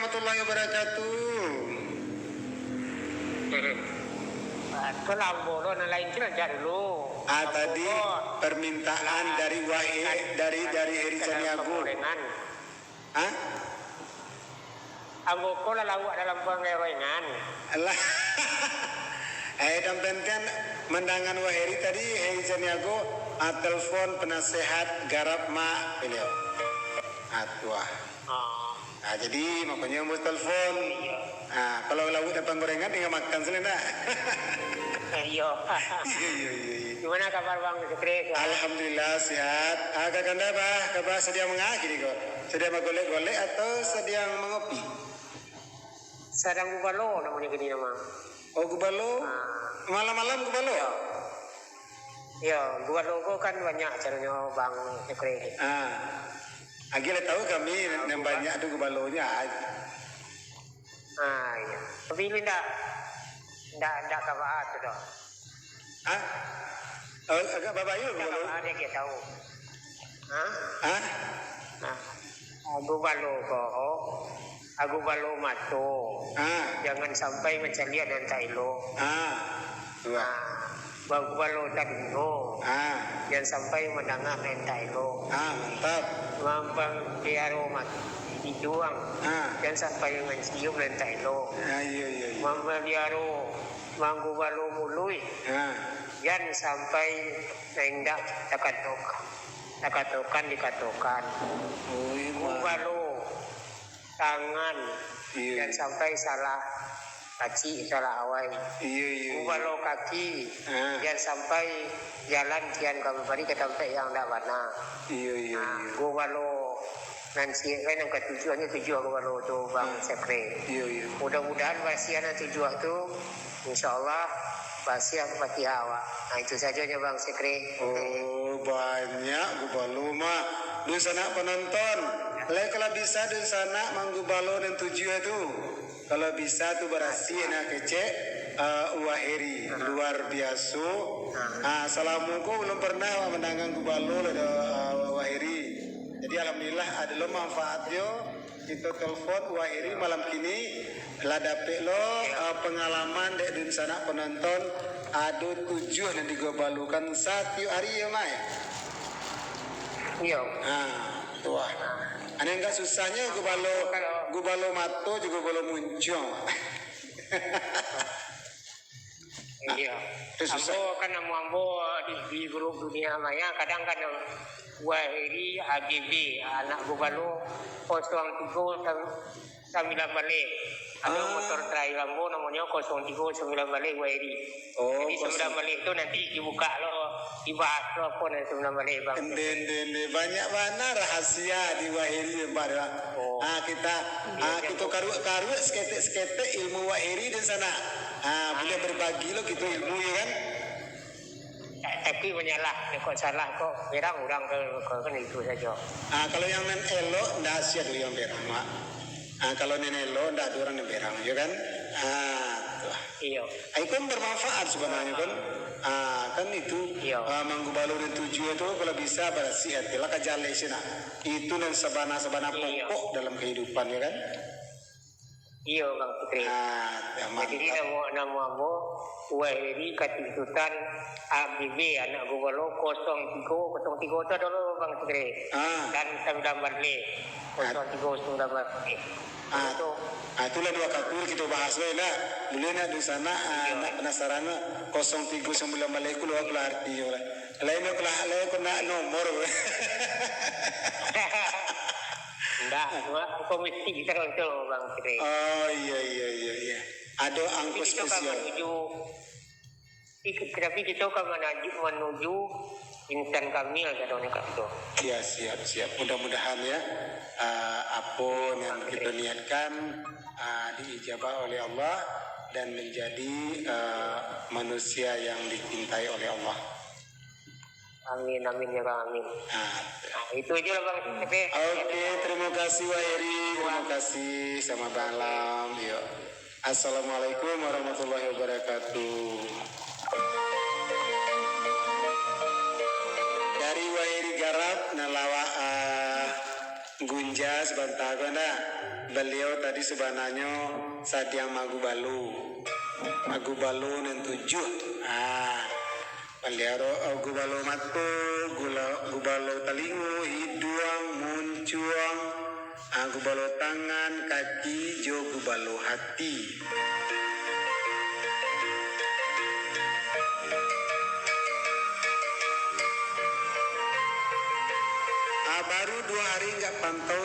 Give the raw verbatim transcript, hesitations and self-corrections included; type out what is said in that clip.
Warahmatullahi wabarakatuh. Ah, tu lah ambo lo, nan lain tu lancar dulu. Ah, ambo tadi ko permintaan dari Wahe-, dari, dari Heri Caniago. Panggorengan. Hah? Ambo ko lah lawak dalam panggorengan. Alah. Eh, dan penten mandangan Wah Heri tadi, Heri Caniago, ah, telepon penasehat garap mak beliau. Ah, tu ah. Oh. Ah, jadi, makonyo ambo telepon. Iyo. Ah, kalau lawak dalam panggorengan, tinggal makan sajo ndak? Iyo. Iyo, iyo, iyo, iyo. Gimana kabar Bang Sukri? Sehat? Alhamdulillah, sehat. Ah, Kakanda, bah, kabar sadiang manga kini ko? Sadiang bagolek-golek atau sadiang mangopi? Sadang gubalo namonyo kini mah. Oh, gubalo? Ah. Malam-malam gubalo? Iyo. Iyo, gubalo ko kan banyak caronyo, Bang Sukri. Ah. Agiah lah tahu kami, ah, nan gubalo banyak tu gubalonyo. Ah. Ah, iyo. Tapi ini ndak, ndak, ndak ka bahas tu doh. Hah? Oh, agak babayo. Ndak ka bahas, dia tahu. Hah? Hah? Ah, gubalo ko, ah, gubalo mato. Ah. Jangan sampai mancaliak nan tak elok. Ah. Tu lah. Ah, bagubalo talingo. Ah. Jangan sampai mandanga nan tak elok. Ah, mantap. Mampaliaro mat-, iduang. Ah. Jangan sampai mancium nan tak elok. Ah, iyo, iyo, iyo. Mampaliaro, manggubalo muluik. Ah. Jangan sampai nan indak takatok-, takatokan dikatokan. Oh, iyo, Bang. Gubalo tangan, iyo, jangan sampai salah pacik, salah awai. Iyo, iyo, iyo. Gubalo kaki, ah, jangan sampai jalan kian ka babari ka tampek yang ndak bana. Iyo, iyo, ah, iyo. Gubalo nan ciek kan, nan katujuah, nyo tujuah gubalo tu, Bang, ah, Sukri. Iyo, iyo. Mudah-mudahan barasiah nan tujuah tu, insyaallah, barasiah Fatihah awak. Nah, itu sajonyo, Bang Sukri. Oh, banyak gubalo mah. Dunsanak panonton, lai kalau bisa dunsanak manggubalo nan tujuah tu. Kalau bisa tu barasiah nah kecek, eh, Uwa Heri. Aha. Luar biaso. Aha. Ah, salamo ko ulun pernah mandangang gubalo lah do, eh, Uwa Heri. Jadi alhamdulillah ado lo manfaatnyo. Kito telepon Uwa Heri malam kini, lah dapek lo, iyo, eh, pangalaman dek dunsanak panonton, ado tujuah nan digubalokan satiok hari yo, Mai? Iyo. Ah, tu ah. Ane agak susahnyo gubalo, kalau gubalo mato jo gubalo muncuang. Iyo. Tu susah. Ambo kan, namo ambo di, di grup dunia maya, kadang kan Uwa Heri A G B, anak gubalo kosong tigo sam-, sambilan baleh. Ado, ah, motor terakhir ambo namonyo kosong tigo sambilan baleh Uwa Heri. Oh, jadi kosong. Sambilan baleh tu nanti dibuka lo, dibahas lo apo nan sambilan baleh, Bang. Ende, ende, ende. Banyak bana rahasia di Uwa Heri, Bang. Oh. Ah, kita, iyo, ah, iyo, kito karuak-karuak saketek-saketek ilmu Uwa Heri di sana. Ah, buliah berbagi lo kito ilmu, yo kan? Ta-, tapi manyalah, kok salah, kok berang urang, kok, kok kan itu sajo. Ah, kalau yang nan elok, ndak sia dulu yang berang, Mak. Ah, kalau nan elok, ndak ado urang nan berang, yo kan? Ah, tu. Iyo. Ah, itu kan bermanfaat sebenarnya, kan? Ah, kan itu, iyo, ah, manggubalo nan tujuah tu, kalau bisa barasiah ati lah ka jaleh sinan. Itu nan sabana-sabana, iyo, pokok dalam kehidupan, yo kan? Iyo, Bang Fikri. Ah, ya, mantap. Jadi, namo, namo ambo, Uwa Heri, Katik Sutan, A B B, anak gubalo, kosong tigo, kosong tigo tu ado lo, Bang Fikri. Ah. Dan sambilan baleh, kosong tigo sambilan baleh. Ah. Itu. Ah, itulah duo katur kito bahas, weh, lah. Buliah nak di sana, ah, iyo, nak penasaran, lah. Kosong tigo sambilan baleh ku lo, lo artinyo, lah. Lain aku lah, lain aku nak nomor. Ndak, aku mesti bisa ngontrol, Bang Fikri. Oh, iya, iya, iya, iya. Ado angko spesial. Tapi kito ka manuju, tapi kito ka manuju, manuju insan kamil, kata orang kata. Ya, siap, siap. Mudah-mudahan ya, eh, apo yang kita niatkan, eh, diijabah oleh Allah dan menjadi, eh, manusia yang dicintai oleh Allah. Amin, amin, ya Bang, amin. Nah. Nah, itu aja lah, Bang. Oke. Oke, terima kasih, Wah Heri. Terima kasih. Selamat malam. Yuk. Assalamualaikum warahmatullahi wabarakatuh. Dari Wah Heri Garap, nan lawak, ah, Gunja sabanta ko ndak? Baliau tadi sabananyo sadiang magubalo. Magubalo nan tujuah. Ah, baliau ro-, gubalo mato, gula-, gubalo talingo, hiduang, muncuang, ah, gubalo tangan, kaki, jo gubalo hati. Ah, baru duo hari ndak pantau